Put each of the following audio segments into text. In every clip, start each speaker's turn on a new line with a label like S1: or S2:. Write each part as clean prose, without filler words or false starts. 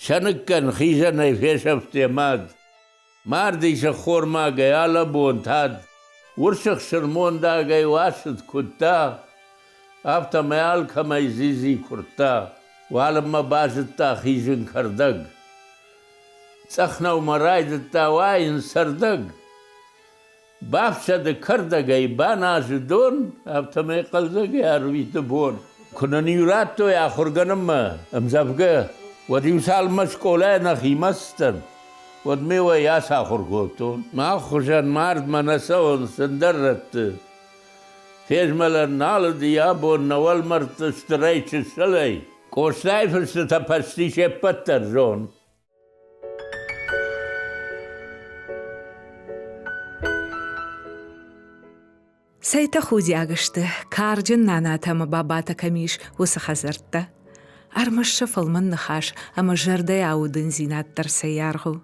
S1: Сӕныккӕн хизӕнӕй фесӕфт йӕ мад. Мардис ӕххормагӕй алӕбон тад. Урс ӕхсырмондагӕй уасыд, куыдта, афтӕмӕй алкӕмӕй дзидзи куырдта. Уалынмӕ базыдта хизын кӕрдӕг. Цъӕх нӕумӕ райдыдта уайын цӕрдӕг. Бафсӕды кӕрдӕгӕй баназы дон, афтӕмӕй хъӕлдзӕгӕй ӕрвиты бон. Куы нын-иу радтой ахуыргӕнӕнмӕ ӕмдзӕвгӕ, уӕд-иу цалынмӕ скъолайы нӕхимӕ цыдтӕн, уӕд ме уӕй ацахуыр кодтон. Мах хуызӕн мардмӕ нӕ цӕуынц ӕндӕр рӕтты. Фезмӕлӕн нал уыди абон нӕ уӕлмӕрдты стырӕй-чысылӕй. Къостайы фыстытӕ почти се ппӕт дӕр зон.
S2: Цӕй тӕхудиаг сты, карджын нанатӕ ӕмӕ бабатӕ кӕм ис, уыцы хӕдзӕрттӕ. Ӕрмӕст сӕ фӕлмӕн ныхас ӕмӕ зӕрдӕйы аудындзинад дӕр цӕй аргъ у.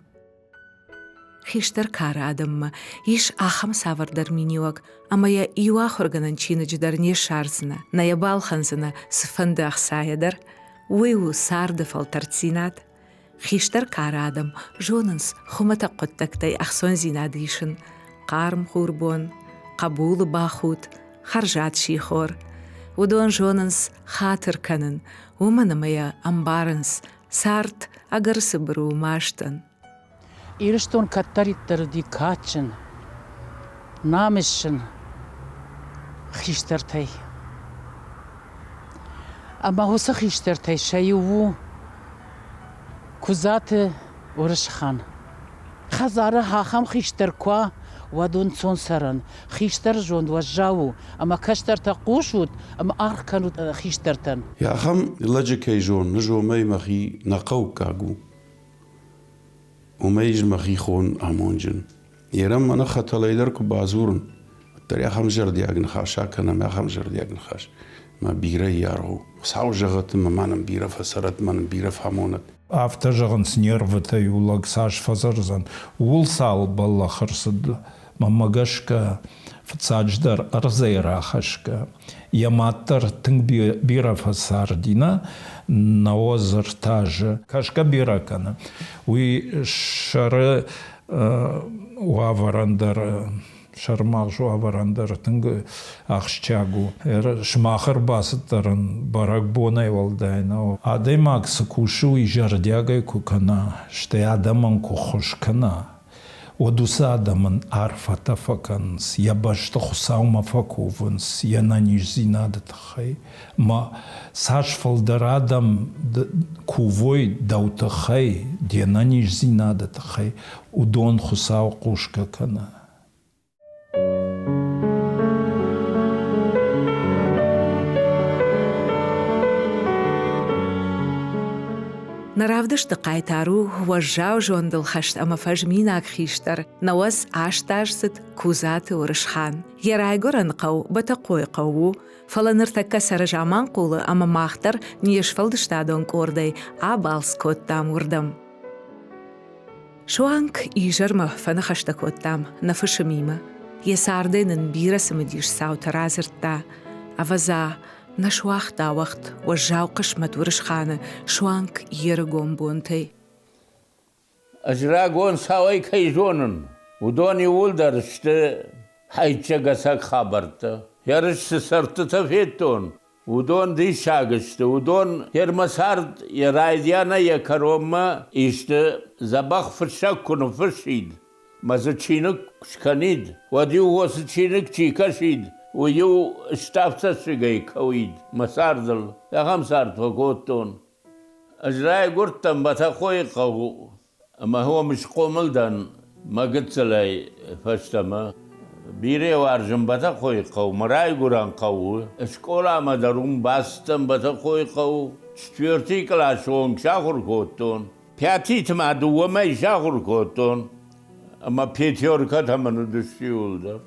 S2: Хистӕр кары адӕммӕ ис ахӕм цавӕрдӕр миниуӕг, ӕмӕ йӕ иу ахуыргӕнӕн чиныджы дӕр не ссардзынӕ, нӕ йӕ балхӕндзынӕ цыфӕнды ӕхцайӕ дӕр. Уый у царды фӕлтӕрддзинад. Хистӕр кары адӕм зонынц хуымӕтӕг хъуыддӕгтӕй ӕхцондзинад исын: хъарм хурбон, хъӕбулы бахудт, хӕрзад сихор. Уыдон зонынц хатыр кӕнын, уымӕн ӕмӕ йӕ ӕмбарынц, цард ӕгӕр цыбыр у мастӕн.
S3: Ирыстон кӕддӕриддӕр уыди кадджын, намысджын хистӕртӕй. Ӕмӕ уыцы хистӕртӕй сӕ иу у Куыдзаты Уырысхан. Хӕдзары ахӕм хистӕр куы уа, уӕд уын цон цӕрӕн. Хистӕр зонд уӕззау у, ӕмӕ кӕстӕртӕ хъусут ӕмӕ аргъ кӕнут хистӕртӕн.
S4: Ахӕм лӕджы кӕй зонын, ӕз уымӕй мӕхи нӕ хъӕуккаг у. Уымӕй ис мӕхи хон амонджын. Ерӕм мӕнӕ хӕтӕлӕй дӕр куы бадзурын, уӕддӕр ахӕм зӕрдиаг ныхас акӕнӕм, ахӕм зӕрдиаг ныхас. Мӕ бирӕ аргъ у. Хуыцау зӕгъӕд ӕмӕ ма нын бирӕ фӕцӕрӕд, ма нын бирӕ фӕамонӕд.
S5: Афтӕ зӕгъынц, нервытӕй у лӕг цас фӕцӕрдзӕн, ууыл цал бӕллӕх ӕрцыд. Мӕнмӕ гӕсгӕ, фыццаджыдӕр ӕрдзӕй рахӕсгӕ. Йӕ мад дӕр тынг бирӕ фӕцарди, нӕ 93 азы. Кӕсгӕ бирӕ кӕны. Уый сӕры уавӕрӕн дӕр, сӕрмагъз уавӕрӕн дӕр тынг ахсджиаг у. Сымах ӕрбацыд дӕр ын бӕрӕгбонӕй уӕлдай нӕу. Адӕймаг цы кусы, уый зӕрдиагӕй куы кӕна, стӕй адӕмӕн куы ххуыс кӕна, уӕд уыцы адӕмӕн арфӕтӕ фӕкӕнынц, йӕ бӕсты Хуыцаумӕ фӕкувынц йе нӕниздзинады тыххӕй. Ма цас фылдӕр адӕм кувой дӕу тыххӕй, де нӕниздзинады тыххӕй, уыдон Хуыцау хъусгӕ кӕны.
S2: Нӕ равдысты хъайтар у уӕззау зондыл хӕст ӕмӕ фӕзминаг хистӕр, 98-аздзыд Кудзаты Уырысхан. Йӕ райгуырӕн хъӕу Бӕтӕхъойы хъӕу у, фӕлӕ ныртӕккӕ цӕры Заманхъулы ӕмӕ мах дӕр не сфӕлдыстадон къордӕй абалц кодтам уырдӕм. Суанг изӕрмӕ фӕныхӕстӕ кодтам нӕ фысымимӕ. Йӕ цардӕй нын бирӕ цымыдис цаутӕ радзырдта. Ӕвӕдза, нӕ суагъта уӕгъд уӕззау хъысмӕт Уырысханы суанг йе рыгон бонтӕй.
S1: Ӕз рагон цауӕй кӕй зонын, уыдон иууылдӕр сты хӕйчӕгӕсӕг хабӕрттӕ. Ерыс цы цӕрдтытӕ федтон, уыдон диссаг сты. Уыдон фермӕ цард йӕ райдианӕй йӕ кӕронмӕ исты дзӕбӕх фыссӕг куы ныффыссид, мӕ дзы чиныг куы скӕнид, уӕд-иу уыцы чиныг чи кӕсид, уый-иу ставд цӕссыгӕй кӕуид мӕ цардыл. Ахӕм цард фӕкодтон. Ӕз райгуырдтӕн Бӕтӕхъойы хъӕуы ӕмӕ уым схъомыл дӕн мӕ гыццылӕй фӕстӕмӕ. Бирӕ уарзын Бӕтӕхъойы хъӕу, мӕ райгуырӕн хъӕу у. Скъоламӕ дӕр уым бацыдтӕн Бӕтӕхъойы хъӕу. Четвертый къласы онг сахуыр кодтон. Пятиты ма дыууӕ мӕй сахуыр кодтон. Ӕмӕ пятеркӕтӕ мын уыдысты иуылдӕр.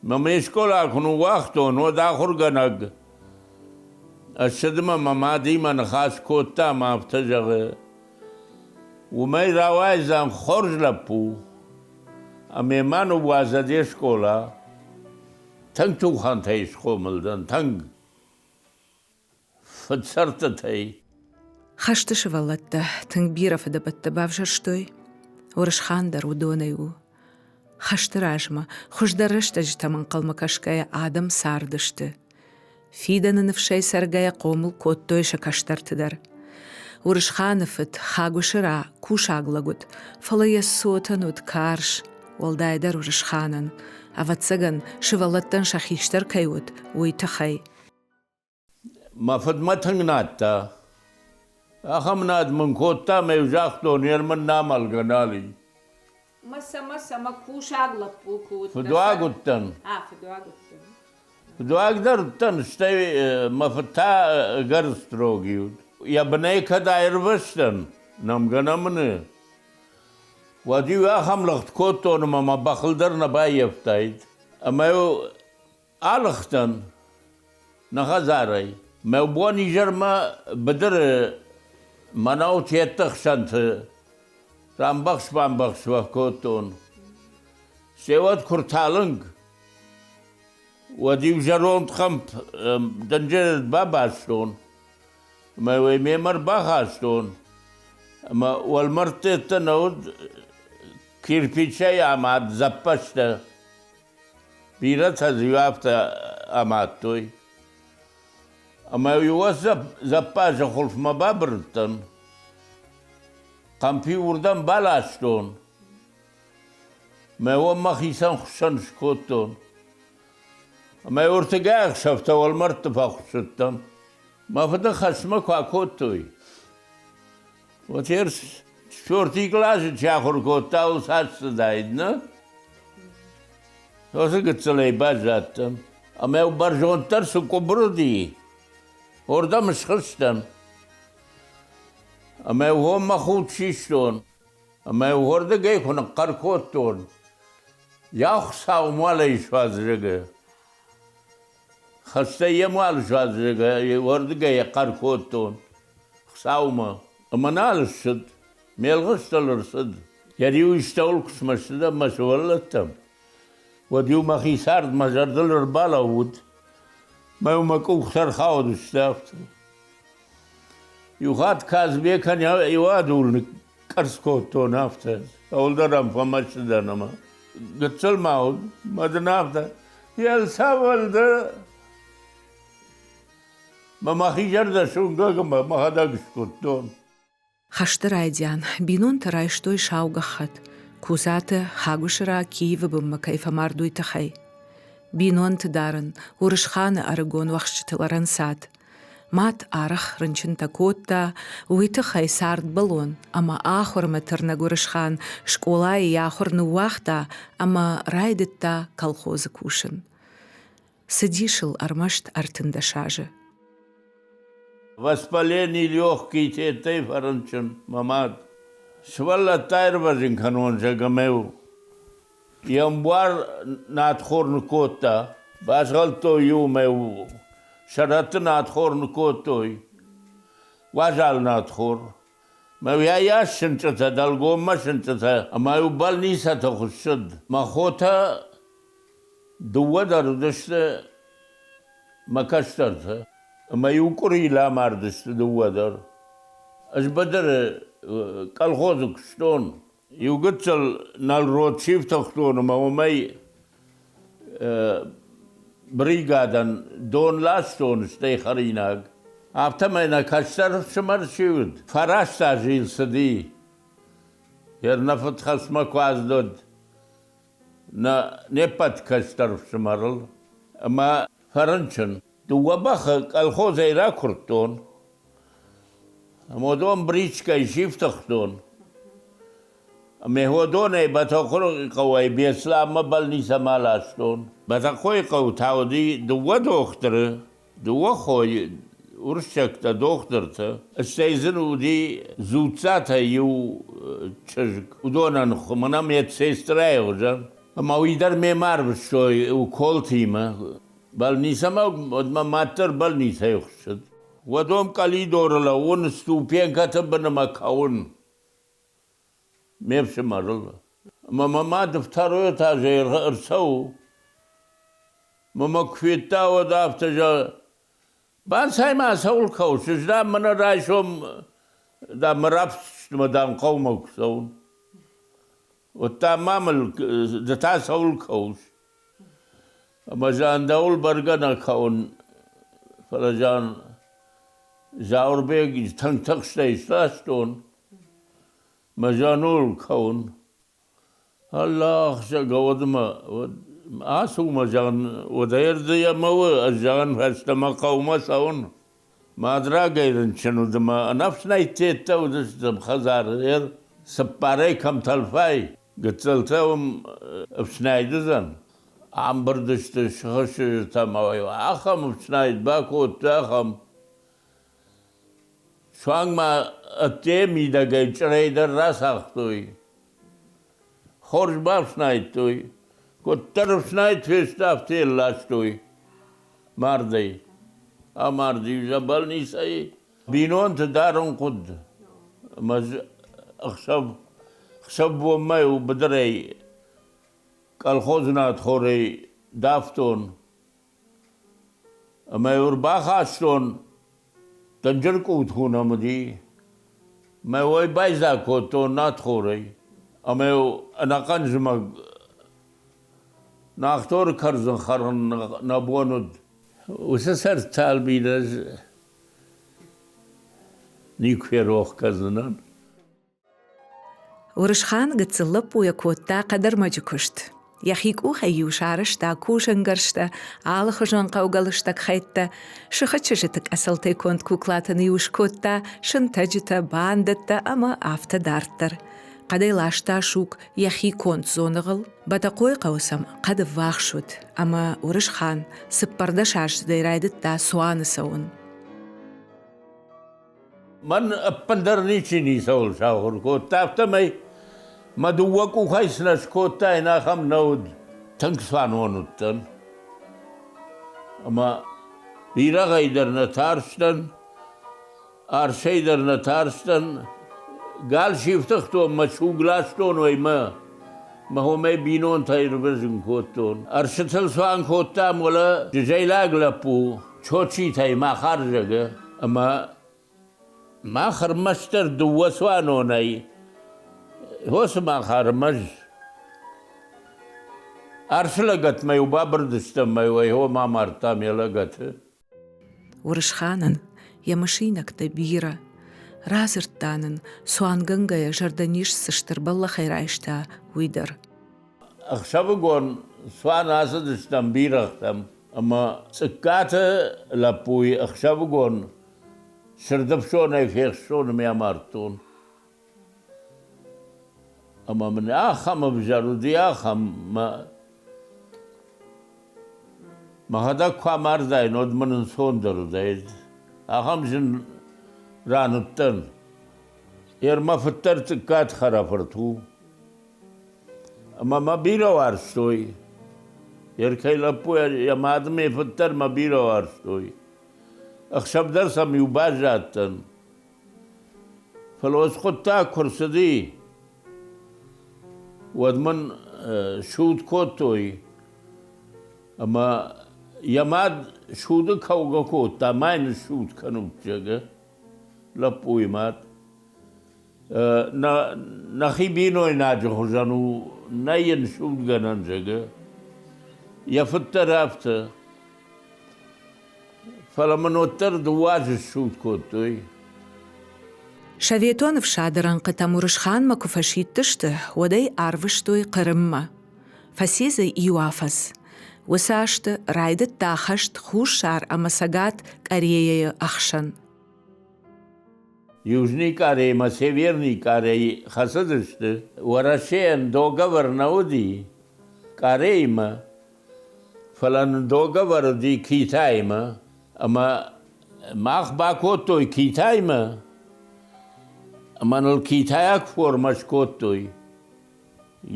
S1: Мӕ ме скъола куы ныууагътон, уӕд ахуыргӕнӕг ссыд ӕмӕ мӕ мадимӕ ныхас кодта ӕмӕ афтӕ зӕгъы: Уымӕй рауайдзӕн хорз лӕппу, ӕмӕ ма ныууадзӕд йе скъола. Тынг тухӕнтӕй схъомыл дӕн, тынг. Фыдцӕрдтытӕй.
S2: Хӕсты сывӕллӕттӕ тынг бирӕ фыдӕбӕттӕ бавзӕрстой. Уырысхан дӕр уыдонӕй у. Хӕсты размӕ, хуыздӕр рӕстӕджытӕм ӕнхъӕлмӕ кӕсгӕйӕ адӕм цардысты. Фидӕны ныфсӕй цӕргӕйӕ хъомыл кодтой сӕ кӕстӕрты дӕр. Уырысханы фыд Хагуысыра кусаг лӕг уыд, фӕлӕ йӕ цотӕн уыд карз, уӕлдайдӕр Уырысханӕн. Ӕвӕццӕгӕн, сывӕллӕттӕн сӕ хистӕр кӕй уыд, уый тыххӕй.
S1: Мӕ фыд мӕ тынг надта. Ахӕм над мын кодта, ӕмӕ-иу загътон, йе мын намӕлгӕ нал и.
S6: Мӕ цӕмӕ, цӕмӕ кусаг лӕппу куы уыдтӕ.
S1: Фыдуаг уыдтӕн.
S6: А, фыдуаг уыдтӕн.
S1: Фыдуаг дӕр уыдтӕн, стӕй мӕ фыд та ӕгӕр строгий уыд. Йӕ бынӕй кӕд аирвӕзтӕн, нӕмгӕ нӕмыны, уӕд-иу ахӕм лыгъд кодтон ӕмӕ мӕ бӕхыл дӕр нӕ баййӕфтаид. Ӕмӕ-иу Алыгътӕн нӕ хӕдзарӕй. Мӕ бон изӕрмӕ быдыры мӕнӕу тетты хсӕнты рамбӕхс-бамбӕхс кодтон. Се уӕд куы рталынг, уӕд-иу зӕронд хъӕмп дынджыр бабастон ӕмӕ уый мемӕ рбахастон. Ӕмӕ уӕлмӕрдты нӕ уыд кирпичӕй амад дзӕппӕзтӕ. Бирӕтӕ дзы афтӕ амадтой. Ӕмӕ-иу ӕз зӕппазы хуылфмӕ бабырыдтӕн, хъӕмпи уырдӕм баластон, мӕ уым мӕхицӕн хуыссӕн скодтон. Ӕмӕ ӕртыгай ӕхсӕвтӕ уӕлмӕрдты фӕхуыссыдтӕн. Мӕ фыды хӕстмӕ куы акодтой, Вот четвертый классы чи ахуыр кодта, уый цас цыдаид, нӕ? Уыцы гыццылӕй баззадтӕн. Ӕмӕ бӕрзонддӕр цы къуыбыр уыди, уырдӕм схызтӕн. Ӕмӕ уым мӕ худ систон. Ӕмӕ уырдыгӕй куы ныхъхъӕр кодтон, йа Хуыцау, муалӕй суадз, зӕгъы. Хӕстӕй йӕм уал суадз, зӕгъы, уырдыгӕй йӕ хъӕр кодтон. Хуыцаумӕ. Ӕмӕ нал ссыд. Ме лгъыстыл ӕрцыд. Йӕ риу истӕуыл куы смӕсты дӕн мӕ сывӕллӕттӕм, уӕд-иу мӕхи цард мӕ зӕрдыл ӕрбалӕууыд. Мӕ-иу мӕ къухтӕ ӕрхаудысты афтӕ. Иухатт Казбекӕн иу адул ныкъкъӕрцц кодтон афтӕ. Цӕуылдӕр ӕм фӕмӕсты дӕн ӕмӕ гыццыл ма уыд, мӕ дын афтӕ, Елцавӕл дӕ Мӕ мӕхи зӕрдӕ суынгӕг ӕмӕ мӕхӕдӕг скодтон.
S2: Хӕсты райдиан бинонтӕ райстой сау гӕххӕтт, Кузаты Хагуысыра Киевы бынмӕ кӕй фӕмард, уый тыххӕй. Бинонты дарын Уырысханы ӕрыгон уӕхсчытыл ӕрӕнцад. Мад арӕх рынчынтӕ кодта, уый тыххӕй цардбӕллон ӕмӕ ахуырмӕ тырнӕг Уырысхан скъолайы йӕ ахуыр ныууагъта ӕмӕ райдыдта колхозы кусын. Цыдис ыл ӕрмӕст 13 азы.
S1: Воспаление легкий тетӕй фӕрынчын мӕ мад. Сывӕллӕттӕ аирвӕзын кӕнон, зӕгъгӕ, мӕ йе мбуар надхор ныккодта. Базгъӕлдтой-иу мӕ сӕрӕтты надхор ныккодтой. Уазал надхор. Мӕ уӕйас сынчъытӕ, дӕлгоммӕ сынчъытӕ ӕмӕ-иу больницӕты хуыссыд. Мӕ хотӕ Дыууӕ дӕр уыдысты мӕ кӕстӕртӕ, ӕмӕ иу къуырийыл амардысты дыууӕ дӕр. Ӕз быдыры колхозы куыстон. Иу гыццыл нӕлрод сифтыгътон ӕмӕ уымӕй бригадӕн дон ластон, стӕй хӕринаг. Афтӕмӕй нӕ кӕстӕр ӕфсымӕр чи уыд, фараст азы йыл цыди. Йе нӕ фыдхӕсмӕ куы аздад, нӕ не ппӕт кӕстӕр ӕфсымӕрыл ӕмӕ фӕрынчын. Дыууӕ бӕхы колхозӕй ракуырдтон ӕмӕ уыдон бричкӕйы сифтыгътон. Меходонӕй Бӕтӕхъойы хъӕуӕй Беслӕнмӕ больницӕмӕ ластон. Бӕтӕхъойы хъӕуы та уыди дыууӕ дохтыры, дыууӕ хойы, уырыссӕгтӕ дохтыртӕ. Стӕй дзы уыди Дзуццатӕй иу чызг. Уыдонӕн мӕнӕ медсестрайы хуызӕн. Ӕмӕ уый дӕр мемӕ ӕрвыстой уколтимӕ. Больницӕмӕ, уӕд мӕ мад дӕр больницӕйы хуыссыд. Уӕд уым къӕлидоры лӕууын, ступенькӕты бынмӕ кӕуын. Ме фсымӕрыл. Ӕмӕ мӕ мад второй этажӕй ӕрцӕуы. Мӕ мӕ куы федта, уӕд афтӕ зӕгъы, банцай ма, цӕуыл кӕуыс, ӕз дам мӕнӕ райсом дам мӕ рафысджытмӕ дам хъӕумӕ куы цӕуын. Уӕд дам ма мыл ды та цӕуыл кӕуыс? Ӕмӕ зӕгъын, дӕуыл бӕргӕ нӕ кӕуын, фӕлӕ зӕгъын, Зауырбег тынг тыхстӕй сластон, мӕ зӕнул кӕуын. Ӕллах, зӕгъгӕ, уӕд мӕ ацу мӕ зӕгъын, уӕдӕй ӕрдзыйӕ мӕ у, ӕз зӕгъын фӕстӕмӕ хъӕумӕ цӕуын. Мад рагӕй рынчын уыд ӕмӕ ӕнӕфснӕйттӕ уыдысты хӕдзары цыппарӕй кӕм тӕлфай, гыццылтӕ уым ӕфснайд уыдзӕн. Ӕмбырд сты сыхы чызджытӕ ӕмӕ ахӕм ӕфснайд бакодтой, ахӕм. Суанг ма ӕдде мидӕгӕй чъырӕй дӕр рацагътой. Хорз бафснайдтой. Куыддӕр ӕфснайд фесты, афтӕ йӕ ластой мардӕй. Амарди больницӕйы. Бинонты дарын хъуыд. Ӕмӕ ӕхсӕв, ӕхсӕв-бонмӕ-иу быдырӕй колхозы надхорӕй давтон. Ӕмӕ йыл ӕрбахастон, дынджыр къуту нӕм уыди. Мӕ уой байдзаг кодтон надхорӕй. Ӕмӕ-иу ӕнӕхъӕн зымӕг нахторы кӕрдзын хӕрын нӕ бон уыд. Уыцы сӕртӕлмин ӕз никуы ферох кӕндзынӕн.
S2: Уырысхан гыццыл лӕппуйӕ кодта хъӕдӕрмӕджы куыст. Йӕхи къухӕй-иу сарӕзта кусӕнгӕрзтӕ, алыхуызон хъӕугӕ лыстӕг хӕйттӕ, сыхы чызджыты къӕцӕлтӕй конд куклатӕн-иу скодта сынтӕджытӕ, бандӕттӕ ӕмӕ афтӕ дарддӕр. Хъӕдӕй ласта суг йӕхи конд дзоныгъыл. Бӕтӕхъойы хъӕуы сӕм хъӕд ӕввахс уыд, ӕмӕ Уырысхан цыппӕрдӕсаздзыдӕй райдыдта цуаны цӕуын.
S1: Мӕн ӕппындӕр ничи ницӕуыл сахуыр кодта, афтӕмӕй мӕ дыууӕ къухӕй цы нӕ скодтаин, ахӕм нӕ уыд. Тынг цуанон уыдтӕн. Ӕмӕ бирӕгъӕй дӕр нӕ тарстӕн, арсӕй дӕр нӕ тарстӕн. Гал сифтыгътон, мӕ суг ластон уӕймӕ. Мӕ хомӕй бинонтӕ ирвӕзын кодтон. Ӕрсытыл цуан кодтам, уӕлӕ джызӕйлаг лӕппу Чочитӕй Махар зӕгъы, ӕмӕ мах ӕрмӕстдӕр дыууӕ цуанонӕй хосы Махар мӕз арсы лӕгӕтмӕ-иу бабырыдыстӕм ӕмӕ-иу ӕй хо ма мардтам йӕ лӕгӕты.
S2: Уырысханӕн йӕ мысинӕгтӕ бирӕ. Радзырдта нын, цуангӕнгӕйӕ зӕрдӕниз цы стыр бӕллӕхӕй райста, уый дӕр.
S1: Ӕхсӕвыгон цуан ацыдыстӕм бирӕгътӕм ӕмӕ Цъыккаты лӕппуйы ӕхсӕвыгон сырдыфсонӕй фехстон ӕмӕ амардтон. Ӕмӕ мын ахӕм ӕвзӕр уыди, ахӕм, мӕ мӕхӕдӕг куы амардаин, уӕд мын ӕнцондӕр уыдаид. Ахӕм зын ран уыдтӕн. Йе мӕ фыддӕр Цъыккаты хӕрӕфырт у. Ӕмӕ мӕ бирӕ уарзтой. Еркӕй лӕппу йӕ мады ме фыд дӕр мӕ бирӕ уарзтой. Ӕхсӕв дӕр сӕм-иу баззадтӕн. Фӕлӕ уыцы хъуыддаг куы рцыди, уӕд мын суд кодтой ӕмӕ йӕ мад суды кӕугӕ кодта, ма йын ссуд кӕнут, зӕгъгӕ, лӕппуйы мад. Нӕхи бинойнаджы хуызӕн у, нӕ йын судгӕнӕн, зӕгъы. Йӕ фыд дӕр афтӕ. Фӕлӕ мын уӕддӕр дыууӕ азы ссуд кодтой.
S2: Советон ӕфсады рӕнхъытӕм Уырысханмӕ куы фӕсидтысты, уӕд ӕй арвыстой Хъырыммӕ. Фӕци дзы иу афӕдз. Уыцы азты райдыдта хӕст Хуссар ӕмӕ Цӕгат Кореяйы ӕхсӕн.
S1: Южный Корей ӕмӕ Северный Корей хӕцыдысты. Уӕрӕсейӕн договор нӕ уыди Кореимӕ, фӕлӕ нын договор уыди Китаимӕ. Ӕмӕ мах бакодтой Китаймӕ, ӕмӕ ныл китайаг формӕ скодтой.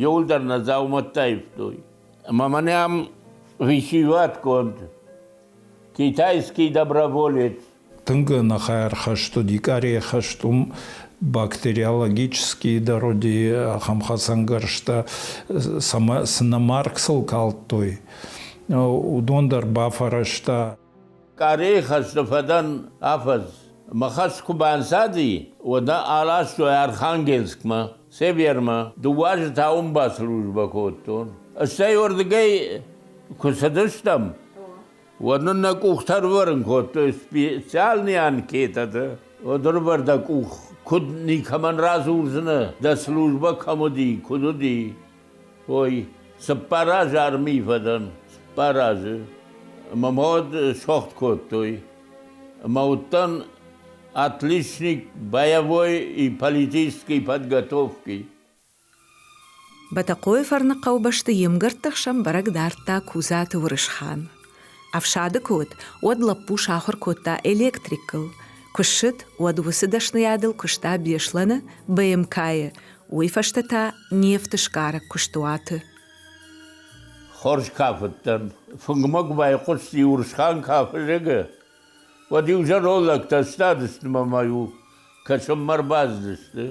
S1: Иуылдӕр нӕ дзаумӕттӕ ивтой. Ӕмӕ мӕнӕ ам висиватгонд китайский доброволец.
S5: Тынг ӕнӕхайыр хӕст уыди, къарейы хӕст, уым бактериологический дӕр уыди ахӕм хӕцӕнгӕрзтӕ, цы нӕ марг сыл калдтой, уыдон дӕр бафӕрӕзта.
S1: Къарейы хӕсты фӕдӕн афӕдз. Мӕ хӕс куы банцади, уӕд нӕ аластой Архангельскмӕ, Севермӕ. Дыууӕ азы та уым баслужбӕ кодтон. Стӕй уырдыгӕй куы цыдыстӕм, уӕд нын нӕ къухтӕ ӕрвӕрын кодтой специальный анкетӕты. Уӕд ӕрвӕр дӕ къух, куыд никӕмӕн радзурдзынӕ, дӕ службӕ кӕм уыди, куыд уыди. Ой, цыппар азы армийы фӕдӕн, цыппар азы. Ӕмӕ мӕ уӕд сохт кодтой. Ӕмӕ уыдтӕн отличник боевой и политической подготовки.
S2: Бӕтӕхъойы фӕрныг хъӕубӕсты йе мгӕртты хсӕн бӕрӕг дардта Кудзаты Уырысхан. Ӕфсады куы уыд, уӕд лӕппу сахуыр кодта электрикыл. Куы ссыд, уӕд уыцы дӕсныйадыл куыста Беслӕны БМК-йы, уый фӕстӕ та нефты сгарӕг куыстуаты.
S1: Хорз кафыдтӕн. Фынгмӕ куы байхъуысти Уырысхан кафы зӕгъы, уӕд-иу зӕронд лӕгтӕ стадысты мӕ ма-иу кӕсынмӕ ӕрбацыдысты.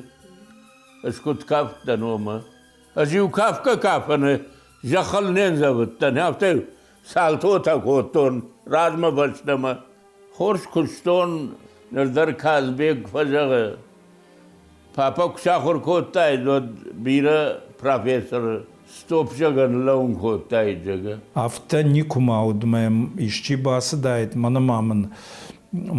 S1: Ӕз куыд кафыдтӕн, уымӕ. Ӕз-иу кафгӕ-кафыны зӕххыл не ндзӕвыдтӕн, афтӕ салтотӕ кодтон размӕ фӕстӕмӕ. Хорз куыстон, ныр дӕр Казбек фӕзӕгъы, Папӕ куы сахуыр кодтаид, уӕд бирӕ профессоры стоп зӕгъӕн лӕууын кодтаид, зӕгъы.
S5: Афтӕ никуыма уыд мӕм исчи бацыдаид, мӕнӕ ма мын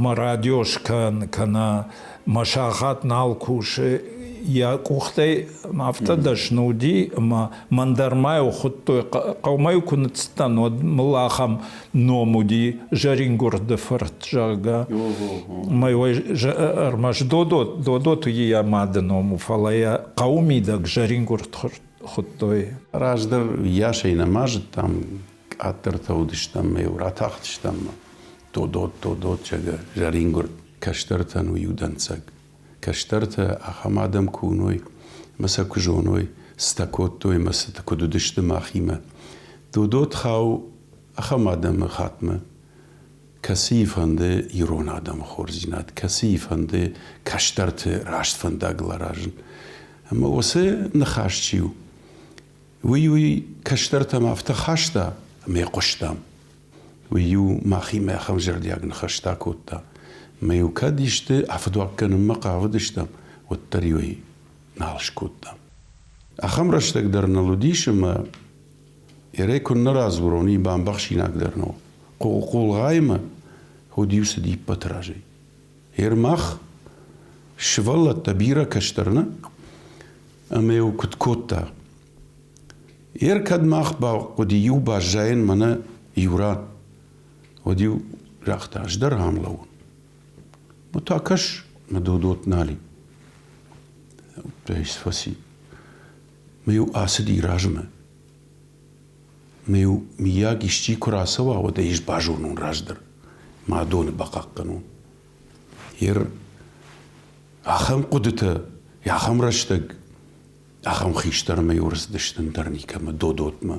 S5: мӕ радио скӕн, кӕнӕ мӕ сахат нал кусы. Йӕ къухтӕй афтӕ дӕсны уыди, ӕмӕ мӕн дӕр ма-иу хуыдтой. Хъӕумӕ-иу куы ныццыдтӕн, уӕд мыл ахӕм ном уыди Зӕрингуырды фырт, зӕгъгӕ. Мӕ ӕрмӕст Додот, Додот уыди йӕ мады ном у, фӕлӕ йӕ хъӕуы мидӕг Зӕрингуырд хуыдтой.
S4: Раздӕр йасӕй нӕма зыдтам, къаддӕртӕ уыдыстӕм ӕмӕ-иу ратахтыстӕм Додот, Додот, зӕгъгӕ, Зӕрингуырд. Кӕстӕртӕн у иу дӕнцӕг. Кӕстӕртӕ ахӕм адӕм куы уыной ӕмӕ сӕ куы зоной, цытӕ кодтой ӕмӕ цытӕ куыд уыдысты махимӕ. Додот хауы ахӕм адӕмы хатмӕ, кӕцыйы фӕнды ирон адӕмы хорздзинад, кӕцыйы фӕнды кӕстӕрты раст фӕндагыл аразын. Ӕмӕ уыцы ныхас чи у, уый уый кӕстӕртӕм афтӕ хаста, ӕмӕ йӕ хъуыстам. Уый-иу махимӕ ахӕм зӕрдиаг ныхӕстӕ кодта. Ӕмӕ-иу кӕд исты афыдуаг кӕнынмӕ хъавыдыстӕм, уӕддӕр-иу ӕй нал скодтам. Ахӕм рӕстӕг дӕр ныл уыдис, ӕмӕ Ерӕй куыннӕ радзурон, уый бамбӕхсинаг дӕр нӕу. Хъулгъаймӕ уыд-иу цыди ӕппӕты разӕй. Ер мах, сывӕллӕттӕ бирӕ кӕстӕр нӕ, ӕмӕ-иу куыд кодта. Ер кӕд мах бахъуыди иу баззайын мӕнӕ иу ран, уӕд-иу загъта, ӕз дӕр ам лӕууын. Ну та кӕс, мӕ Додот нал и. Фӕци. Мӕ-иу ацыди размӕ. Мӕ-иу миййаг исчи куы рацӕуа, уӕд ӕй ӕз базонон раздӕр, мӕ доны бахъахъхъӕнон. Ер ахӕм хъуыдытӕ, ахӕм рӕстӕг, ахӕм хистӕрмӕ-иу ӕрцыдысты ӕндӕр никӕмӕ, Додотмӕ.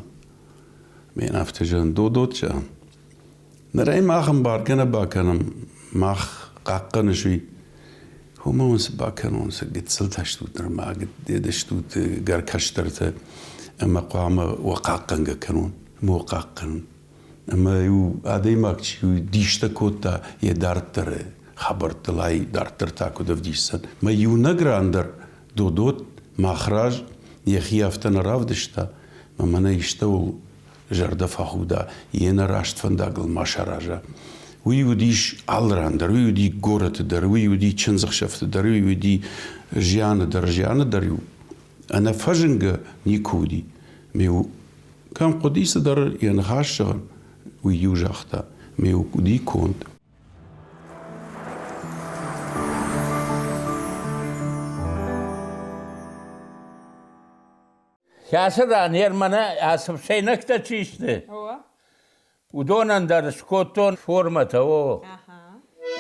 S4: Мӕн афтӕ зӕгъын, Додот, зӕгъын, Ныр ӕй мах ӕмбаргӕ нӕ бакӕнӕм, мах хъахъхъӕныс уый. Уымӕ уын цы бакӕнон, цы гыццылтӕ стут нырма, стут гӕр кӕстӕртӕ ӕмӕ хъуамӕ уӕ хъахъхъӕнгӕ кӕнон, ӕмӕ уӕ хъахъхъӕнын. Ӕмӕ-иу адӕймаг чи дистӕ кодта йӕ дарддӕры хабӕрттыл, ай дарддӕр та куыд ӕвдисдзӕн. Мӕ иунӕг ран дӕр Додот мах раз йӕхи афтӕ нӕ равдыста, ӕмӕ мӕнӕ истӕуыл зӕрдӕ фӕхуда, йе нӕраст фӕндагыл ма сараза. Уый уыдис алы ран дӕр, уый уыди горӕты дӕр, уый уыди чындзӕхсӕвты дӕр, уый уыди зианы дӕр, зианы дӕр-иу ӕнӕфӕзынгӕ никуы уыди. Ме кӕм хъуыди цыдӕр йӕ ныхас зӕгъын, уый-иу загъта, ме уыди конд.
S1: Кӕцы ран мӕнӕ ацы фсӕйнӕгтӕ чи сты, уыдонӕн дӕр скодтон формӕтӕ, о.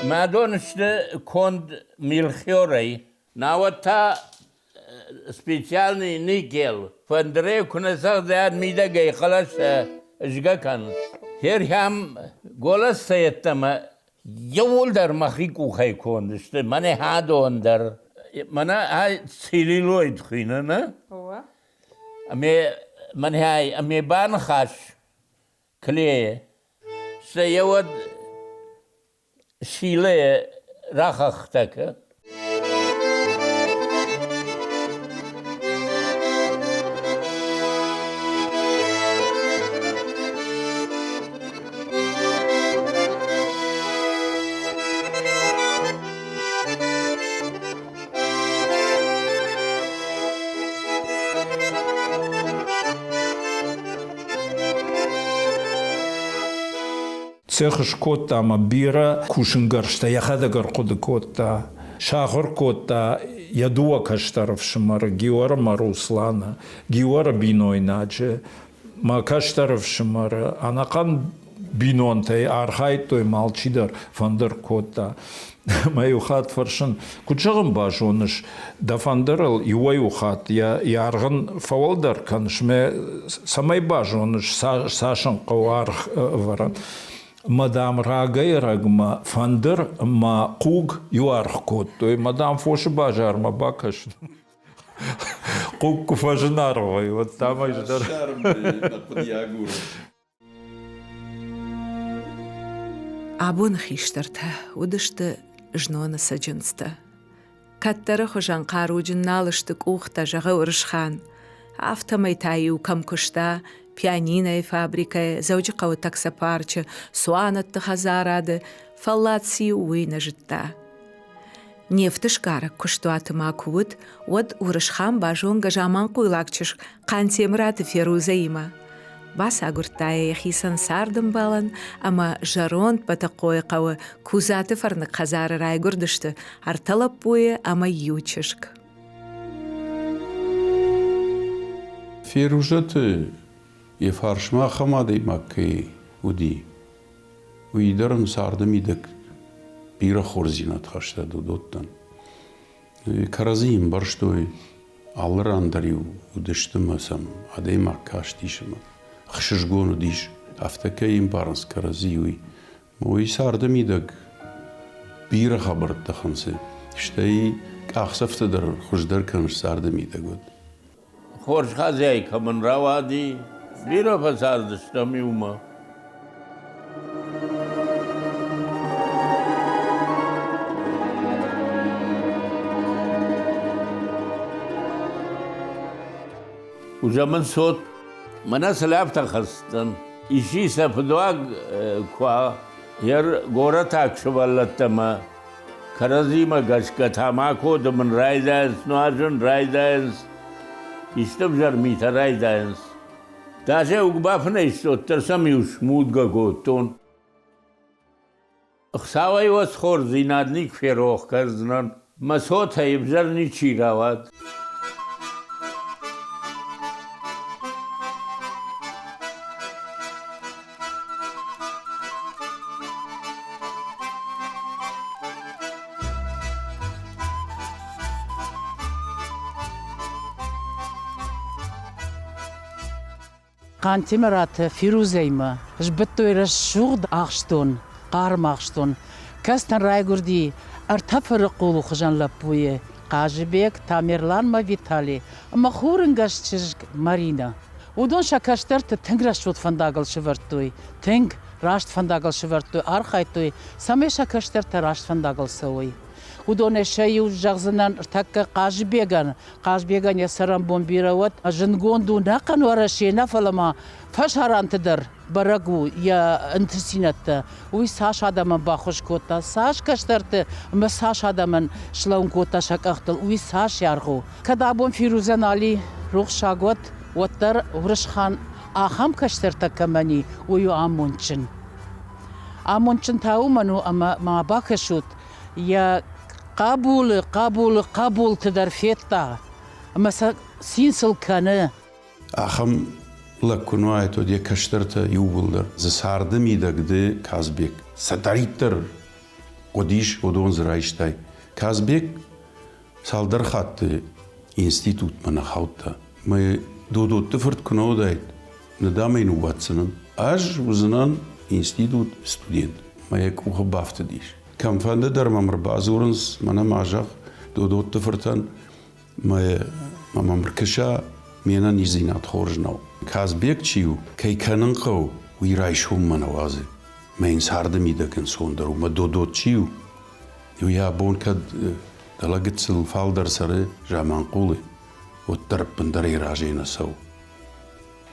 S1: Мӕ дон сты конд мелхиорӕй, науӕд та специальный никел. Фӕндырӕй куы нӕ цӕгъдӕд мидӕгӕй хъӕлӕстӕ згӕ кӕнынц. Херхӕм голӕстӕ йеддӕмӕ иууылдӕр мӕхи къухӕй конд сты, мӕнӕ хӕдон дӕр. Мӕнӕ ай целлюлоид хуыйны, нӕ? Ӕмӕ мӕнӕ ай ӕмӕ баныхас клейы. Сӕ еуӕд силӕ рахӕхтӕ кӕ.
S5: Цех скодта ӕмӕ бирӕ кусынгӕрзтӕ йӕхӕдӕг ӕрхъуыды кодта. Сахуыр кодта йӕ дыууӕ кӕстӕр ӕфсымӕры Геор ӕмӕ Русланы, Георы бинойнаджы, мӕ кӕстӕр ӕфсымӕры. Ӕнӕхъӕн бинонтӕй архайдтой ма алчидӕр фӕндыр кодта. Мӕ иу хатт фӕрсын, куыд зӕгъын базоныс, дӕ фӕндырыл иуӕй-иу хатт йӕ аргъ ын фӕуӕлдӕр кӕныс, мӕ цӕмӕй базоныс, цас ын хъӕуы аргъ ӕвӕрын. Мӕ, дам, рагӕй-ӕрӕгмӕ фӕндыр ӕмӕ хъуг иу аргъ кодтой. Мӕ, дам, фосы базармӕ бакӕсын. Хъуг куы фӕзынаргъ вӕййы, уӕд, дам, ӕз дӕр.
S2: Абоны хистӕртӕ уыдысты зноны цӕджындзтӕ. Кӕддӕры хуызӕн хъаруджын нал сты къухтӕ, зӕгъы Уырысхан. Афтӕмӕй та-иу кӕм куыста пианинойы фабрикӕйы, Дзӕуджыхъӕуы таксопарчы, цуанӕтты хӕдзарады, фӕллад циу, уый нӕ зыдта. Нефты сгарӕг куыстуаты ма куы уыд, уӕд Уырысхан базонгӕ заманхъуйлаг чызг Хъантемыраты Ферузӕимӕ. Бацагуырдта йӕ йӕхицӕн цардӕмбалӕн ӕмӕ зӕронд Бӕтӕхъойы хъӕуы Кузаты фӕрныг хӕдзары райгуырдысты ӕртӕ лӕппуйы ӕмӕ иу чызг.
S4: Ферузӕты йӕ фарсмӕ ахӕм адӕймаг кӕй уыди, уый дӕр ын царды мидӕг бирӕ хорздзинад хаста Дудоттӕн. Кӕрӕдзийы ӕмбӕрстой, алы ран дӕр-иу уыдысты ӕмӕ сӕм адӕймаг кастис ӕмӕ ӕхсызгон уыдис, афтӕ кӕй ӕмбарынц кӕрӕдзи, уый. Уый царды мидӕг бирӕ хабӕрттӕ хынцы, стӕй къахдзӕфтӕ дӕр хуыздӕр кӕныс царды мидӕг уӕд.
S1: Хорз хозяйкӕ мын рауади, бирӕ фӕцардыстӕм иумӕ. Уже мын цот мӕнӕ цы лӕптӕ хӕсдзӕн. Исчи сӕ фыдуаг куы йӕ горӕтаг сывӕллӕттӕ мӕ кӕрӕдзимӕ гӕсгӕ тамако дымын райдайынц, нуазын райдайынц, исты ӕвзӕр митӕ райдайынц. Даже уг бафынӕй уӕддӕр сӕм-иу смудгӕ кодтон. Хуыцауӕй уӕ хорздзинад никуы ферох кӕндзынӕн. Мӕ цотӕй ӕвзӕр ничи рауад.
S3: Хъантемыраты Фирузӕимӕ сбыдтой рӕсугъд ахстон, хъарм ахстон. Кӕстӕн райгуырди ӕртӕ фырыхъулы хуызӕн лӕппуйы Хъазыбег, Тамерлан ӕмӕ Витали ӕмӕ хурынгӕс чызг Маринӕ. Уыдон сӕ кӕстӕрты тынг рӕсугъд фӕндагыл сӕвӕрдтой, тынг раст фӕндагыл сӕвӕрдтой, архайдтой, цӕмӕй сӕ кӕстӕртӕ раст фӕндагыл цӕуой. Уыдонӕй сӕ иу зӕгъдзынӕн ӕртӕккӕ Хъазыбегӕн. Хъазбегӕн йӕ цӕрӕнбон бирӕ уӕд. Зындгонд у ӕнӕхъӕн Уӕрӕсе нӕ, фӕлӕ ма фӕсарӕнты дӕр бӕрӕг у йӕ ӕнтыстдзинӕдтӕ. Уый цас адӕмӕн баххуыс кодта, цас кӕстӕрты ӕмӕ цас адӕмӕн слӕууын кодта сӕ къӕхтыл, уый цас аргъ у. Кӕд абон Фирузӕн Али рухсаг уӕд, уӕддӕр Уырысхан ахӕм кӕстӕртӕ кӕмӕн и, уый у амондджын. Амондджын та уымӕн у, ӕмӕ ма бакӕсут, йӕ хъӕбулы хъӕбулы хъӕбулты дӕр федта ӕмӕ сӕ цин сыл кӕны.
S4: Ахӕм лӕг куы нӕ уаид, уӕд йӕ кӕстӕртӕ иууылдӕр дзы царды мидӕг ды, Казбек, цыдӕриддӕр хъуыдис, уыдон дзы райстай. Казбек цалдӕр хатты институтмӕ нӕ хаудта. Мӕ Додотты фырт куы нӕ уыдаид, ныдам ӕй ныууадздзынӕн. Ӕз уыдзынӕн институт студент. Мӕ йӕ къухы бафтыдис. Кӕмфӕнды дӕр мӕм ӕрбадзурынц, мӕнӕ ма зӕгъ Додотты фыртӕн, мӕ мӕм ӕркӕса, ме нӕниздзинад хорз нӕу. Казбек чи у, кӕй кӕнын хъӕуы, уый райсоммӕ нӕ уадзы. Мӕ йын царды мидӕг ӕнцондӕр у. Мӕ Додот чи у, уый абон кӕд дӕлӕ гыццыл фалдӕр цӕры Заманхъулы, уӕддӕр ӕппындӕр йӕ разӕй нӕ цӕуы.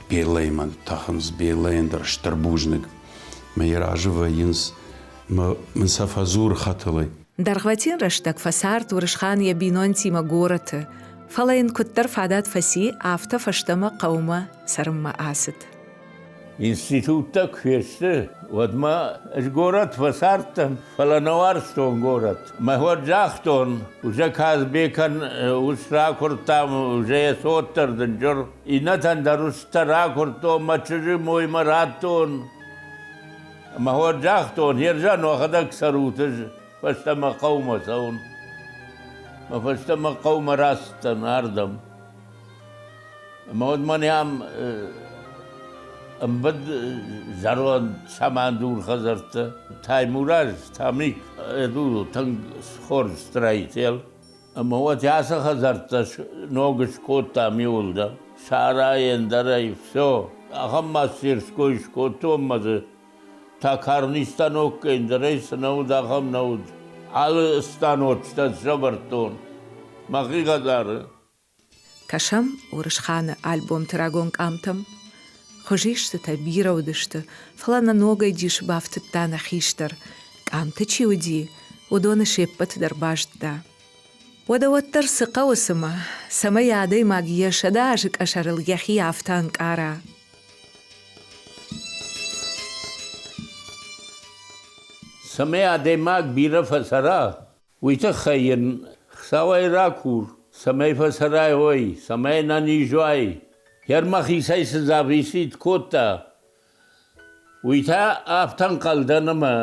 S4: Беллӕимӕ тӕхынц, Беллӕйӕн дӕр стыр бузныг. Мӕ йӕ разы вӕййынц, мӕ мын сӕ фӕдзуры хӕтӕлӕй.
S2: Дӕргъвӕтин рӕстӕг фӕцард Уырысхан йӕ бинонтимӕ горӕты, фӕлӕ йын куыддӕр фадат фӕци, афтӕ фӕстӕмӕ хъӕумӕ цӕрынмӕ ацыд.
S1: Институттӕ куы фесты, уӕд ма ӕз горӕт фӕцардтӕн, фӕлӕ нӕ уарзтон горӕт. Мӕ уӕд загътон, уже Казбекӕн ус ракуырдтам, уже йӕ цот дӕр дынджыр. Иннӕтӕн дӕр устӕ ракуырдтон, мӕ чызджы моймӕ радтон. Мӕ уӕд загътон, Ержан, уӕхӕдӕг цӕрут, ӕз фӕстӕмӕ хъӕумӕ цӕуын. Мӕ фӕстӕмӕ хъӕумӕ рацыдтӕн ардӕм. Ӕмӕ уӕд мӕнӕ ам ӕмбыд зӕронд самандур хӕдзӕрттӕ. Таймураз, Тамик, это тынг хорз строитель. Ӕмӕ уӕд ацы хӕдзӕрттӕ ног скодтам иуылдӕр. Сарайӕ ӕндӕрӕй все. Ахӕм мастерской скодтон ӕмӕ дзы токарный станок ӕндӕрӕй цы нӕ уыд, ахӕм нӕ уыд. Алы станочтӕ сӕвӕрдтон мӕхи хӕдзары.
S2: Кӕсӕм Уырысханы альбомты рагон къамтӕм. Хуызистытӕ бирӕ уыдысты, фӕлӕ нӕ ногӕй дисы бафтыдта нӕ хистӕр. Къамты чи уыди, уыдоны се ппӕты дӕр базыдта. Уӕдӕ уӕддӕр цы хъӕуы цымӕ, цӕмӕй адӕймаг йӕ 100 азы къӕсӕрыл йӕхи афтӕ ӕнкъара?
S1: Цӕмӕй адӕймаг бирӕ фӕцӕра, Уый тыххӕй йын Хуыцауӕй ракур, цӕмӕй фӕцӕрай уой, цӕмӕй ӕнӕниз уай. Йӕ мӕхицӕй цы зависит кодта, уый та афтӕ ӕнхъӕл дӕн ӕмӕ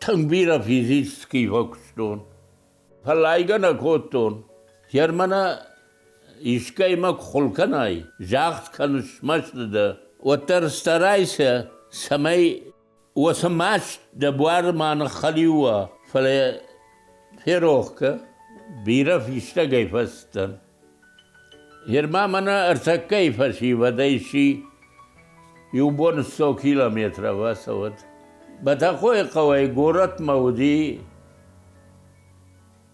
S1: тынг бирӕ физически фӕкуыстон. Фӕллайгӕ нӕ кодтон. Германы искӕимӕ куы хуыл кӕнай, загъд кӕныс, мӕсты дӕ, уӕддӕр старайся, цӕмӕй Уыцы маст дӕ буары ма ныххӕлиу уа, фӕлӕ ферох кӕ, бирӕ фистӕгӕй фӕцыдтӕн. Ныр ма мӕнӕ ӕртӕккӕйы фӕсивӕдӕй сси иу бон 100 километры ацӕуӕд. Бӕтӕхъойы хъӕуӕй горӕтмӕ уыди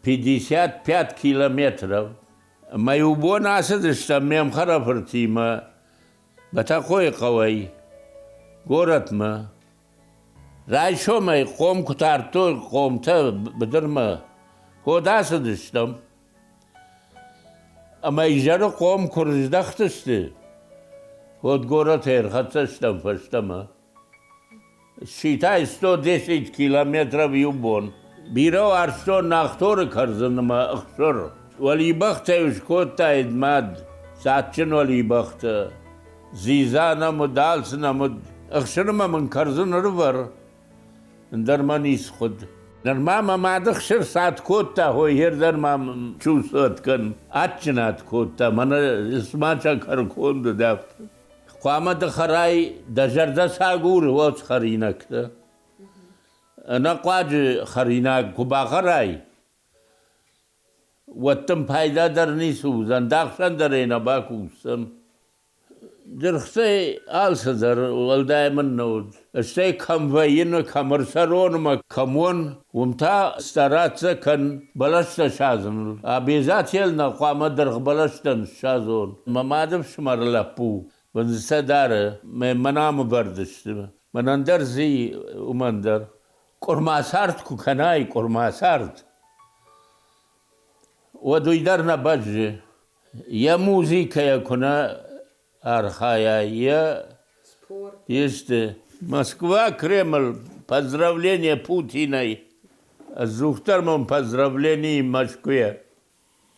S1: 55 километров. Ӕмӕ иу бон ацыдыстӕм ме мхӕрӕфыртимӕ Бӕтӕхъойы хъӕуӕй горӕтмӕ. Райсомӕй хъом куы тардтой хъомтӕ быдырмӕ, уӕд ацыдыстӕм. Ӕмӕ изӕры хъом куы рыздӕхтысты, уӕд горӕтӕй ӕрхӕццӕ стӕм фӕстӕмӕ. Считай 110 километров иу бон. Бирӕ уарзтон Нахторы кӕрдзын ӕмӕ ӕхсыр. Уӕлибӕхтӕ-иу скодтаид мад, дзаджджын уӕлибӕхтӕ. Дзидза нӕм уыд, алцы нӕм уыд. Ӕхсырмӕ мын кӕрдзын ӕрывӕр, ӕндӕр мӕ ницы хъуыд. Нырма мӕ мады хсыр цад кодта, хой дӕр ма чувствовать кӕн. Адджын ад кодта, мӕнӕ цыма сӕкӕрконд уыд, афтӕ. Хъуамӕ ды хӕрай, дӕ зӕрдӕ цы агуры, уӕд хӕринӕгтӕ. Ӕнӕхъуаджы хӕринаг куы бахӕрай, уӕд дын пайда дӕр ницы уыдзӕн, дӕхсӕн дӕр ӕй нӕ бакусдзӕн. Дыргътӕй алцыдӕр уӕлдай мын нӕ уыд. Стӕй кӕм вӕййын, кӕм ӕрцӕрон ӕмӕ кӕм уон, уым та стараться кӕн бӕлӕстӕ садзыныл. Обязательно хъуамӕ дыргъ бӕлӕстӕ ныссадзон. Мӕ мады фсымӕры лӕппу бындзытӕ дары, мӕ мӕн ам ӕвӕрд сты. Мӕнӕн дӕр дзы уымӕн дӕр. Къуырма цард куы кӕнай, къуырма цард, уӕд уый дӕр нӕ бӕззы. Йӕ музыкӕйӕ куы нӕ архайа, йӕ исты. Москва, Кремль, поздравление Путинӕй. Ӕдзухдӕр мын поздравление Мӕскуыйӕ.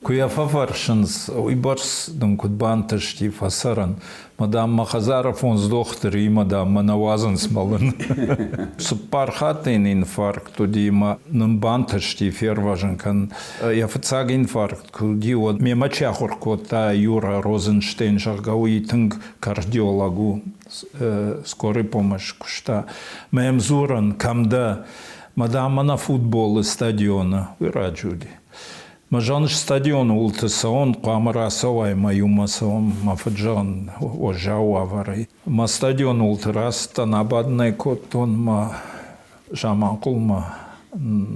S5: Куы йӕ фӕфӕрсынц, уыйбӕрц дын куыд бантысти фӕцӕрын, мӕ, дам, мӕ хӕдзары фондз дохтыримӕ, дам, мӕ нӕ уадзынц мӕлын. Цыппар хатты йын инфаркт уыди ӕмӕ нын бантысти фервӕзын кӕнын. Йӕ фыццаг инфаркт куы уыди, уӕд мемӕ чи ахуыр кодта, Юра Розенштейн, зӕгъгӕ, уый тынг кардиолог у, скорый помощь куыста. Мӕ йӕм дзурын, кӕм дӕ? Мӕ, дам, мӕнӕ футболы стадионы. Уый раджы уыди. Мӕ зӕгъын, стадионы уылты цӕуын, хъуамӕ рацӕуай мӕ иумӕ цӕуӕм, мӕ фыд зӕгъын, уӕззау уавӕрӕй. Мӕ стадионы уылты рацыдтӕн, абадын ӕй кодтон, мӕ Заманхъулмӕ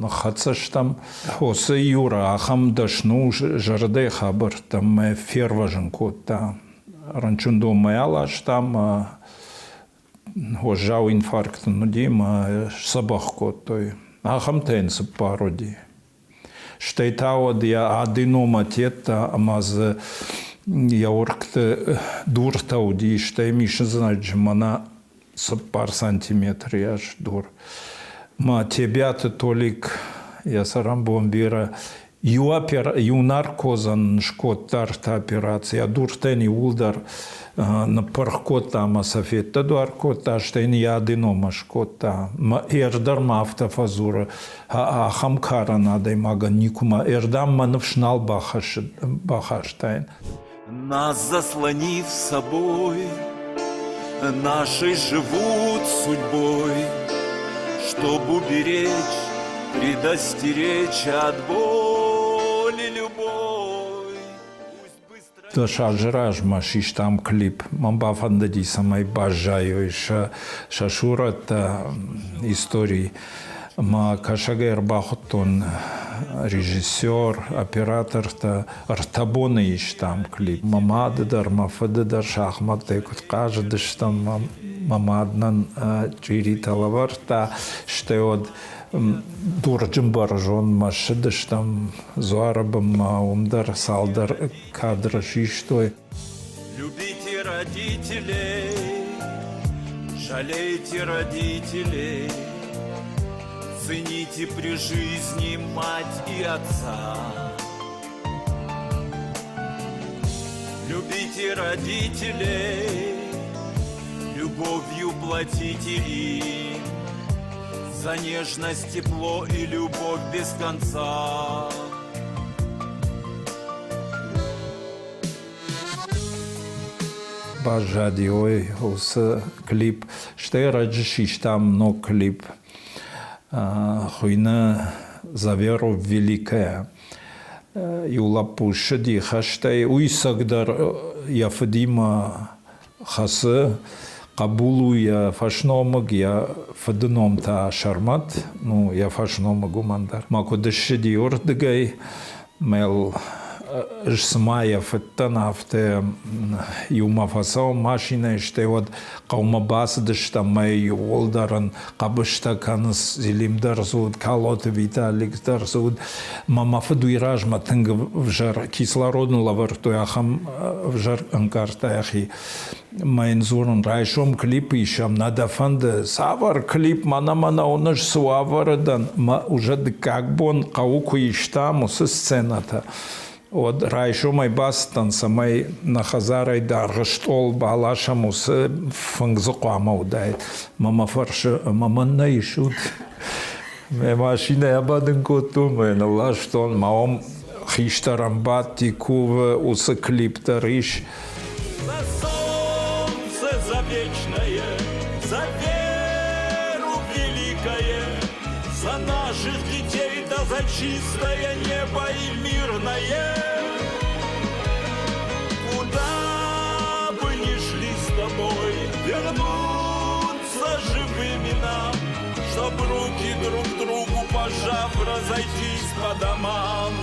S5: ныххӕццӕ стӕм. Хосы Юра ахӕм дӕсны у зӕрдӕйы хабӕрттӕм мӕ фервӕзын кодта. Рынчындонмӕ аласта мӕ уӕззау инфаркт ын уыди мӕ сдзӕбӕх кодтой. Ахӕмтӕ йын цыппар уыди. Стӕй та уӕд йӕ аденомӕ тедта ӕмӕ дзы йӕ уыргты дуртӕ уыди, стӕй мисындзӕджы мӕнӕ цыппар сантиметры йас дур. Мӕ Тебиаты Толик йӕ цӕрӕнбон бирӕ иу, иу наркозӕн скодта ӕртӕ операци, а дуртӕн иууылдӕр ныппырх кодта ӕмӕ сӕ феддӕдуар кодта, стӕй йын йӕ аденомӕ скодта. Мӕ ӕрдӕр ма афтӕ фӕдзуры, ахӕм карӕн адӕймагӕн никуыма ӕрдӕм мӕ ныфс нал бахастаин.
S7: Нас заслонив собой, наши живут судьбой, Чтоб уберечь, предостеречь от боли любой.
S5: Дӕс азы размӕ систам клип. Мӕн бафӕндыди, цӕмӕй баззайой сӕ, сӕ сурӕттӕ историйы. Ӕмӕ кӕсӕгӕй ӕрбахуыдтон режиссер, оператортӕ. Ӕртӕ боны истам клип. Мӕ мады дӕр, мӕ фыды дӕр шахматтӕй куыд хъазыдыстӕм, мӕ мад нын чъиритӕ лӕвӕрдта. Стӕй уӕд Дурджын бӕрзондмӕ ссыдыстӕм дзуары бынмӕ, уым дӕр цалдӕр кадры систой.
S7: Любите родителей, жалейте родителей, цените при жизни мать и отца. Любите родителей, любовью платите им за нежность, тепло и любовь без конца.
S5: Баззади ой уыцы клип. Стӕй раджы систам ног клип. Хуыйны «За веру в великое». Иу лӕппу ссыди хӕстӕй, уый цӕгдӕр йӕ фыдимӕ хӕцы. Хъӕбул у йӕ фӕсномыг, йӕ фыды ном та Сӕрмӕт, ну, йӕ фӕсномыг уымӕн дӕр. Мӕ куыд ссыди уырдыгӕй, мӕл ӕз цыма йӕ фыдтӕн, афтӕ иумӕ фӕцӕуӕм машинӕйы, стӕй уӕд хъӕумӕ бацыдыстӕм, мӕ иууылдӕр ын хъӕбыстӕ кӕнынц, Зелим дӕр дзы уыд, Калоты Виталик дӕр дзы уыд. Мӕ мӕ фыд уый размӕ тынг ӕвзӕр кислород ын лӕвӕрдтой, ахӕм ӕвзӕр ӕнкъардта йӕхи. Мӕ йын дзурын, райсом клип исӕм, нӕ дӕ фӕнды? Цавӕр клип, мӕнӕ-мӕнӕ уыныс, цы уавӕры дӕн? Мӕ уже дыккаг бон хъӕуы куы истам уыцы сценӕтӕ, уӕд райсомӕй бацыдтӕн, цӕмӕй нӕ хӕдзарӕй даргъ стъол баласӕм, уыцы фынг дзы хъуамӕ уыдаид. Мӕ мӕ фӕрсы, ӕмӕ мӕн нӕ исут? Мӕ машинӕ абадын кодтон, мӕ нылластон, мӕ уым хистӕрӕн бадти, кувы, уыцы клип дӕр ис.
S7: За солнце, за вечное, за веру великое, за наших детей, да за чистое небо и мирное. Куда бы ни шли с тобой, вернуться живыми нам, чтоб руки друг другу пожав, разойтись по домам.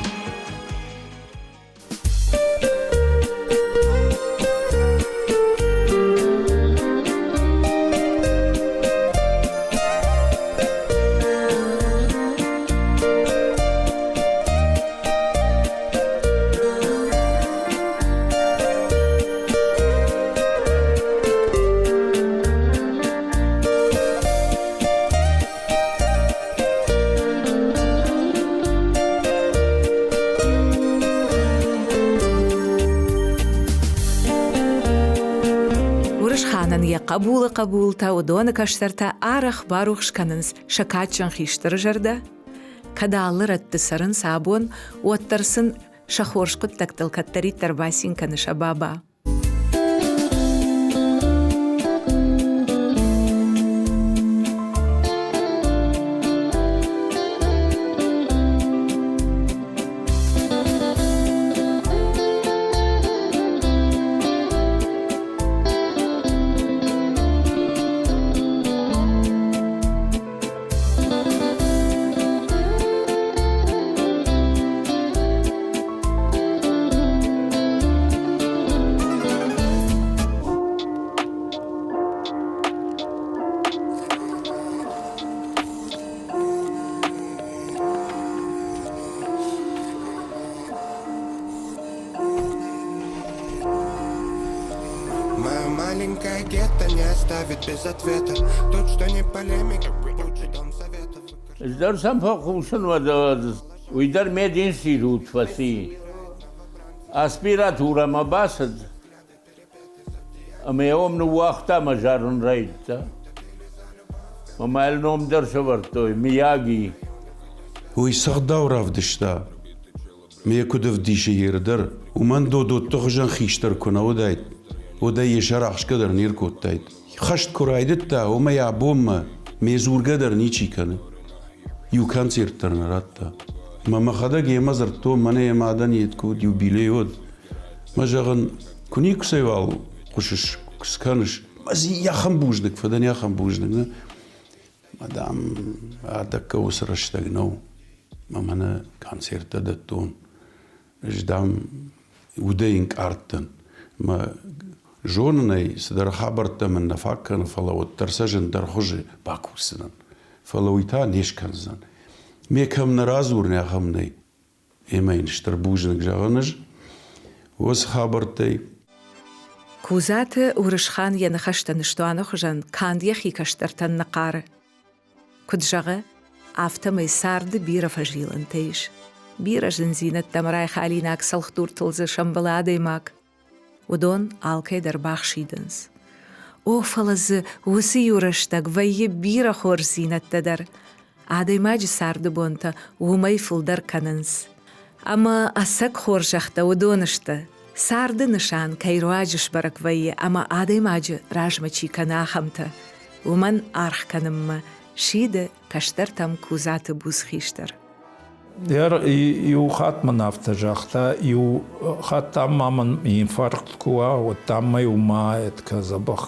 S2: хъӕбулы хъӕбултӕ, уыдоны кӕстӕртӕ арӕх барухс кӕнынц сӕ кадджын хистӕры зӕрдӕ. Кӕд алы рӕтты цӕрынц абон, уӕддӕр сын сӕ хорз хъуыддӕгтыл кӕддӕриддӕр бацин кӕны сӕ баба.
S8: Моя маленькая гетто не оставит без ответа. Тут что не полемика, лучше дом советов.
S1: Ӕз сӕм фӕхъусын уый дӕр мединститут фӕци. Аспиратурӕмӕ бацыд ӕмӕ йӕ уым ныууагъта ӕмӕ зарын райдыдта. Мӕ йыл ном дӕр сӕвӕрдтой Мияги.
S4: Уый сыгъдау равдыста, ме куыд ӕвдисы Ер дӕр, уымӕн Додотты хуызӕн хистӕр куы нӕ уыдаид, уӕд ӕй йӕ сӕр ахсгӕ дӕр не ркодтаид. Хӕст куы райдыдта, уымӕй абонмӕ ме дзургӕ дӕр ничи кӕны. Иу концерт дӕр нӕ радта. Мӕ мӕхӕдӕг йемӕ дзырдтон, мӕнӕ йӕ мадӕн йед куы уыд, юбилей уыд. Мӕ зӕгъын, куы никуыцӕйуал хъусыс, скӕныс. Мӕ дзы ахӕм бузныг фӕдӕн, ахӕм бузныг. Нӕ? Мадам, ӕдӕккӕ уыцы рӕстӕг нӕу. Мӕ мӕнӕ концерттӕ дӕттон. Ӕз, дам, удӕй ӕнкъард дӕн. Мӕ зонын ӕй, цыдӕр хабӕрттӕ мын нӕ фаг кӕны, фӕлӕ уӕддӕр сӕ зындӕр хуызы бакусдзынӕн. Фӕлӕ уый та не скӕндзӕн. Ме кӕм нӕ радзурын, ахӕм нӕй. Ӕмӕ йын стыр бузныг зӕгъын ӕз уыцы хабӕрттӕй.
S2: Кудзаты Уырысхан йӕ ныхӕстӕ ныстуаны хуызӕн канд йӕхи кӕстӕртӕн нӕ хъары. Куыд зӕгъы, афтӕмӕй царды бирӕ фӕзилӕнтӕ ис. Бирӕ зындзинӕдтӕм райхалинаг цӕлхдуртыл дзы сӕмбӕлы адӕймаг. Уыдон алкӕй дӕр бахсидынц. О, фӕлӕ дзы уыцы иу рӕстӕг вӕййы бирӕ хорздзинӕдтӕ дӕр. Адӕймаджы царды бонтӕ уымӕй фылдӕр кӕнынц. Ӕмӕ ӕцӕг хорзӕхтӕ уыдон сты, царды нысан кӕй руаджы сбӕрӕг вӕййы ӕмӕ адӕймаджы размӕ чи кӕны, ахӕмтӕ. Уымӕн аргъ кӕнынмӕ сиды кӕстӕртӕм Кудзаты буц хистӕр.
S5: Иу хатт мын афтӕ загъта, иу хатт там ма мын инфаркт куы уа, уӕд там мӕ иу ма эткӕ дзӕбӕх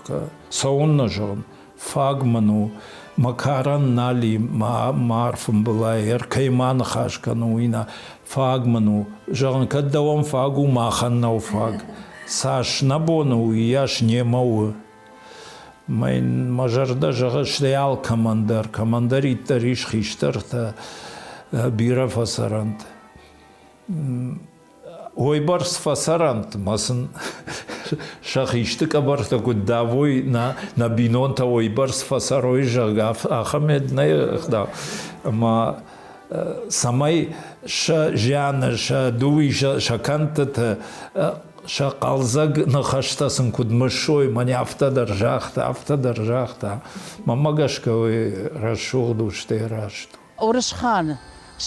S5: цӕуыннӕ зӕгъын, фаг мын у, мӕ карӕн нал и, мӕ арфымбылӕй ӕркӕй ма ныхас кӕнын, уый нӕ, фаг мын у. Зӕгъын, кӕд дӕуӕн фаг у, махӕн нӕу фаг. Цас нӕ бон у, уыйас немӕ у. Мӕ зӕрдӕ зӕгъы, стӕй алкӕмӕн дӕр, кӕмӕндӕриддӕр ис хистӕртӕ, бирӕ фӕцӕрӕнт. Уойбӕрц фӕцӕрӕнт, ма сын сӕ хисты къӕбӕртӕ куыд давой, нӕ бинонтӕ уойбӕрц фӕцӕрой, зӕгъгӕ, ахӕм нӕ ӕгъдау. Ӕма цӕмӕй сӕ зианы, сӕ дуи, сӕ кӕндтыты сӕ хъӕлдзӕг ныхӕстӕ сын куыд мысой, мӕнӕ афтӕ дӕр загъта, афтӕ дӕр загъта. Мӕнмӕ гӕсгӕ уый рӕсугъд у, стӕй раст.
S3: Орысхан,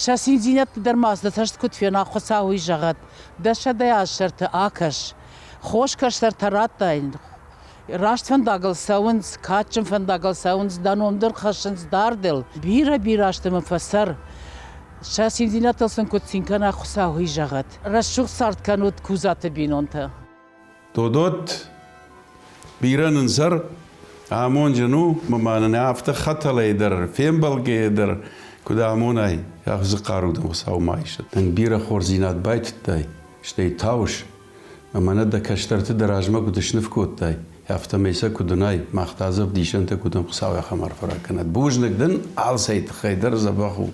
S3: сӕ циндзинӕдты дӕр ма дӕ цӕст куыд фена, Хуыцау уый зӕгъӕд, дӕ сӕдӕ сӕрты акӕс, хорз кӕстӕртӕ радтай, раст фӕндагыл цӕуынц, кадджын фӕндагыл цӕуынц, дӕ ном дын хӕссынц дардыл. Бирӕ-бирӕ азты мын фӕцӕр, сӕ циндзинӕдтыл сын куыд цин кӕна, Хуыцау уый зӕгъӕд. Рӕсугъд цард кӕнут Кудзаты бинонтӕ.
S4: Додот, бирӕ нын цӕр, амонджын у, ма нын афтӕ хӕтӕлӕй дӕр, фембӕлгӕйӕ дӕр куыд амонай, ӕхзы хъару дын Хуыцау ма исӕд. Тынг бирӕ хорздзинад байтыдтай, стӕй тауыс, ӕмӕ нӕ дӕ кӕстӕрты дӕ размӕ куыд сныв кодтай, афтӕмӕй сӕ куыд уынай, мах та дзы ӕвдисӕнтӕ куыд Хуыцау ахӕм арфӕ ракӕнӕд. Бузныг дын алцӕй тыххӕй дӕр дзӕбӕх у.